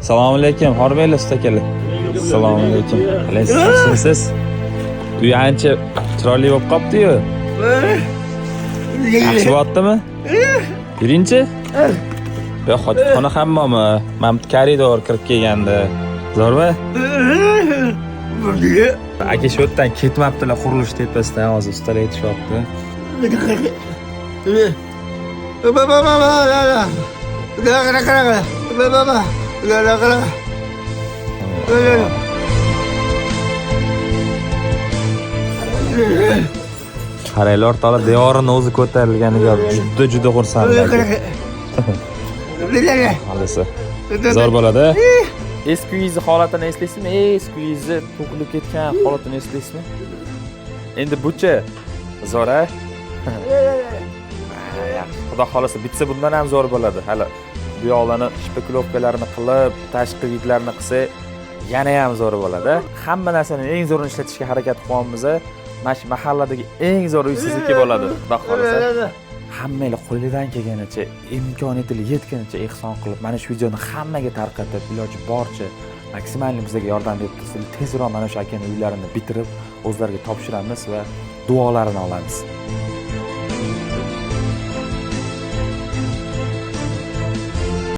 Assalomu alaykum, hormanglar, usta akalar. Assalomu alaykum. Qalaysiz, yaxshimisiz? Uy ancha chiroyli bo'lib qolibdi-yu. Yaxshi bo'lyaptimi? Yuringchi. Bu yoq hojatxona hammomi? Mana bu koridor kirib kelganda. Zo'rmi? Aka shu yerdan ketmabdilar, qurilish tepasidan hozir ustalar aytishyapti. Qaranglar, o'rtoqlar, devorini o'zi ko'tarilganiga juda juda xursandman. Xohlasa. Zo'r bo'ladi. Eski uyizni holatini eslaysizmi? Eski uyizni to'kilib ketgan holatini eslaysizmi? Endi buchi zo'r a? Yaxshi. Xudo xohlasa bitsa bundan ham zo'r bo'ladi. Hali bu yoqlarni shpekulovkalarini qilib, tashqi vidlarni qilsa yana ham zo'r bo'ladi. Hamma narsani eng zo'rini ishlatishga harakat qilyapmiz. Mana shu mahalladagi eng zo'r uy sizniki bo'ladi. Xudo xohlasa. Hammanglar qo'linglardan kelganicha, imkoniyatinglar yetganicha ehson qilib, mana shu videoni hammaga tarqatib, iloji boricha maksimalniy bizga yordam berib tursanglar, tezroq mana shu akani uylarini bitirib, o'zlariga topshiramiz va duolarini olamiz.